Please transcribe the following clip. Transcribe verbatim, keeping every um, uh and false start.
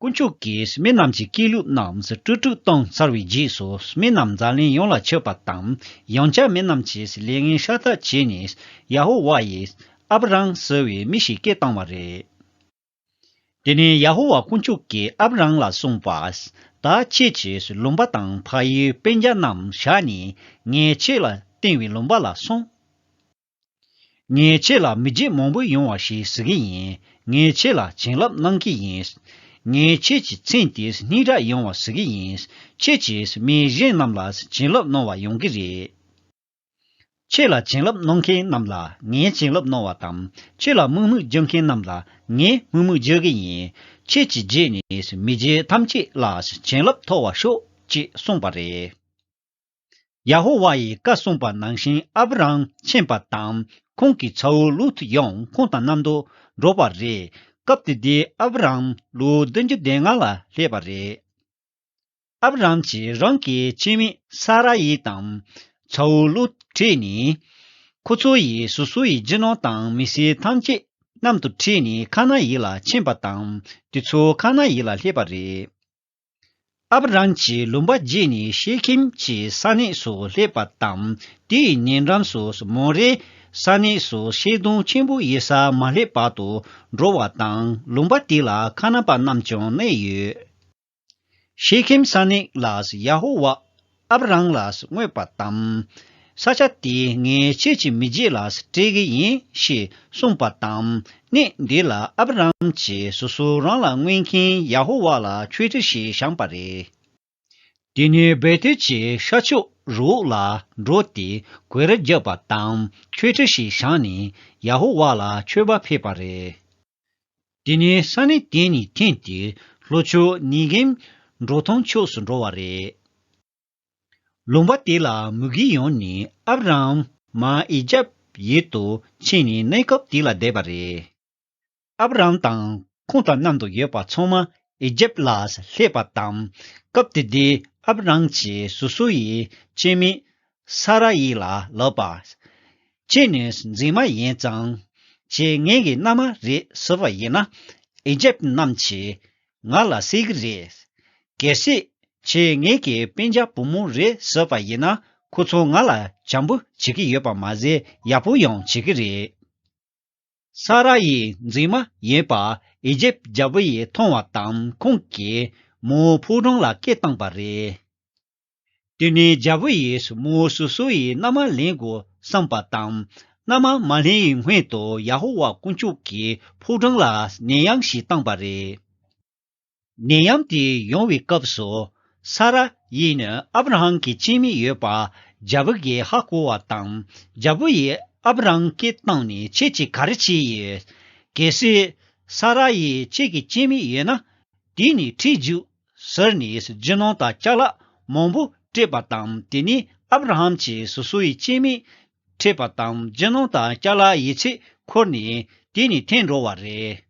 དཀོན་མཆོག་གིས་མི་རྣམས་ཀྱི་སྐྱེས་ལུས་རྣམས་དཀྲུག་དཀྲུག་བཏང་ཚར་བའི་རྗེས་སུ། མི་རྣམས་འཛམ་གླིང་ཡོངས་ལ་ཁྱབ་པ་དང་། ཡང་བསྐྱར་མི་རྣམས་ཀྱིས་ལས་ངན་ཤ་སྟག་བྱས་ནས། ཡ་ཧོ་ཝཱ་ཡིས་ཨབ་རམ་ཟེར་བའི་མི་ཞིག་སྐད་བཏང་བ་རེད། དེ་ནས་ཡ་ཧོ་ཝཱ་དཀོན་མཆོག་གིས་ཨབ་རམ་ལ་གསུངས་པ། ད་ཁྱེད་ཀྱིས་ལུང་པ་དང་ཕ་ཡུལ་སྤུན་ཀྱག་རྣམས་བཞག་ནས། ངས་ཁྱེད་ལ་བསྟན་པའི་ལུང་པ་ལ་སོང་། ངས་ཁྱེད་ལ་མི་རྒྱུད་མང་པོ་ཡོང་བ་ཞིག་བཟོ་གི་ཡིན། ངས་ཁྱེད་ལ་བྱིན་རླབས་གནང་གི་ཡིན། ངས་ཁྱེད་ཀྱི་མཚན་དེ་སྙན་གྲགས་ཡོང་བ་བཟོ་གི་ཡིན། ཁྱེད་ཀྱིས་མི་གཞན་རྣམས་ལ་བྱིན་རླབས་གནང་བ་ཡོང་གི་རེད། ཁྱེད་ལ་བྱིན་རླབས་གནང་མཁན་རྣམས་ལ་ངས་བྱིན་རླབས་གནང་བ་དང་། ཁྱེད་ལ་དམོད་མོ་རྒྱག་མཁན་རྣམས་ལ་ངས་དམོད་མོ་རྒྱག་གི་ཡིན། ཁྱེད་ཀྱི་རྗེས་ནས་མི་རྒྱུད་ཐམས་ཅད་ལ་བྱིན་རླབས་ཐོབ་པར་ཤོག་ཅེས་གསུངས་པ་རེད། ཡ་ཧོ་ཝཱ་ཡིས་བཀའ་གསུངས་པ་ནང་བཞིན་ཨབ་རམ་ཕྱིན་པ་དང་། ཁོང་གི་ཚ་བོ་ལུ་ཏུ་ཡང་ཁོང་དང་མཉམ་དུ་འགྲོ་བ་རེད། སྐབས་དེ་དུས་ཨབ་རམ་ལོ་བདུན་ཅུ་དོན་ལྔ་ལ་སླེབས་པ་རེད། ཨབ་རམ་གྱིས་རང་གི་སྐྱེ་དམན་ས་ར་ཡི་དང་ཚ་བོ་ལུ་ཏུ་ཁྲིད་ནས། ཁོ་ཚོ་ཡིས་སོ་སོ་ཡི་རྒྱུ་ནོར་དང་མི་སེར་ཐམས་ཅད་མཉམ་དུ་ཁྲིད་ནས་ཁ་ན་ཡི་ལ་ཕྱིན་པ་དང་། དེ་ཚོ་ཁ་ན་ཡི་ལ་སླེབས་པ་རེད། ཨབ་རམ་གྱིས་ལུང་པ་བརྗེས་ནས་ཤེ་ཁེམ་གྱི་ས་གནས་སུ་སླེབས་པ་དང་། དེའི་ཉེ་འགྲམ་སུ་མོ་རེའི་ས་གནས་སུ་ཤིང་སྡོང་ཆེན་པོ་ཡོད་སར་མ་སླེབས་བར་དུ་འགྲོ་བ་དང་། ལུང་པ་དེ་ལ་ཁ་ན་པ་རྣམས་ཀྱང་གནས་ཡོད། ཤེ་ཁེམ་ས་གནས་ལ་ཡ་ཧོ་ཝཱ་ཨབ་རམ་ལ་མངོན་པ་དང་། ས་ཆ་དེ་ངས་ཁྱེད་ཀྱི་མི་རྒྱུད་ལ་སྤྲད་ཀྱི་ཡིན་ཞེས་གསུངས་པ་དང་། གནས་འདི་ལ་ཨབ་རམ་གྱིས་སོ་སོ་རང་ལ་མངོན་མཁན་ཡ་ཧོ་ཝཱ་ལ་མཆོད་ཁྲི་ཞིག་བཞེངས་པ་རེད། དེ་ནས་བེ་ཐེལ་གྱི་ཤར་ཕྱོགས་རི་བོ་ལ་འགྲོ་སྟེ་གོས་ར་བརྒྱབ་པ་དང་མཆོད་ཁྲི་ཞིག་བཞེངས་ནས་ཡ་ཧོ་ཝཱ་ལ་མཆོད་པ་ཕུལ་བ་རེད། དེ་ནས་ས་གནས་དེ་ནས་ཐོན་ཏེ་ལྷོ་ཕྱོགས་ནེ་གེབ་འབྲོག་ཐང་ཕྱོགས་སུ་འགྲོ་བ་རེད། ལུང་པ་དེ་ལ་མུ་གེ་ཡོང་ནས་ཨབ་རམ་མར་ཨི་ཇེབ་ཡུལ་དུ་ཕྱིན་ནས་གནས་སྐབས་དེ་ལ་བསྡད་པ་རེད། ཨབ་རམ་དང་ཁོང་དང་མཉམ་དུ་ཡོད་པ་ཚང་མ་ཨི་ཇེབ་ལ་སླེབས་པ་དང་། སྐབས་དེ་དུས་ཨབ་རམ་གྱིས་སོ་སོ་ཡི་སྐྱེ་དམན་ས་ར་ཡི་ལ་ལབ་པ། ཁྱེད་ནི་མཛེས་མ་ཡིན་ཙང་། ཁྱེད་ངེད་ཀྱི་མནའ་མ་རེད་ཟེར་བ་ཡིན་ན། ཨི་ཇེབ་རྣམས་ཀྱིས་ང་ལ་བསད་ཀྱི་རེད། གལ་སྲིད་ཁྱེད་ངེད་ཀྱི་སྤུན་ཀྱག་བུ་མོ་རེད་ཟེར་བ་ཡིན་ན། ཁོ་ཚོ་ང་ལ་བྱམས་པོ་བྱེད་ཀྱི་ཡོད་པ་མ་ཟད་ཡག་པོ་ཡང་བྱེད་ཀྱི་རེད། ས་ར་ཡི་མཛེས་མ་ཡིན་པ་ཨི་ཇེབ་རྒྱལ་པོ་ཡིས་མཐོང་བ་དང་། ཁོང་གིས་མོའི་ཕོ་བྲང་ལ་སྐད་བཏང་པ་རེད། དེ་ནས་རྒྱལ་པོ་ཡིས་མོ་སོ་སོ་ཡི་མནའ་མ་ལེན་དགོས་བསམ་པ་དང་། མནའ་མ་མ་ལེན་ཡི་སྔོན་དུ་ཡ་ཧོ་ཝཱ་དཀོན་མཆོག་གི་ཕོ་བྲང་ལ་ནད་ཡམས་ཤིག་བཏང་པ་རེད། ནད་ཡམས་དེ་ཡོང་བའི་སྐབས་སུ། ས་ར་ཡིས་ནི་ཨབ་ར་ཧམ་གྱི་སྐྱེ་དམན་ཡོད་པ་རྒྱལ་པོ་གིས་ཧ་གོ་བ་དང་། རྒྱལ་པོ་ཡིས་ཨབ་ར་ཧམ་སྐད་བཏང་ནས། ཁྱེད་ཀྱིས་ག་རེ་བྱས་ཡོད། གལ་སྲིད་ས་ར་ཡིས་ཁྱེད་ཀྱི་སྐྱེ་དམན་ཡོད་ན། དེ་ནས་ཁྲིད་རྒྱུགས་ཟེར་ནས་རྒྱུ་ནོར་དང་ཅ་ལག་མང་པོ་སྤྲད་པ་དང་། དེ་ནས་ཨབ་ར་ཧམ་གྱིས་སོ་སོ་ཡི་སྐྱེ་དམན་ཁྲིད་པ་དང་། རྒྱུ་ནོར་དང་ཅ་ལག་ཡོད་ཚད་འཁུར་ནས་དེ་ནས་ཐོན་འགྲོ་བ་རེད།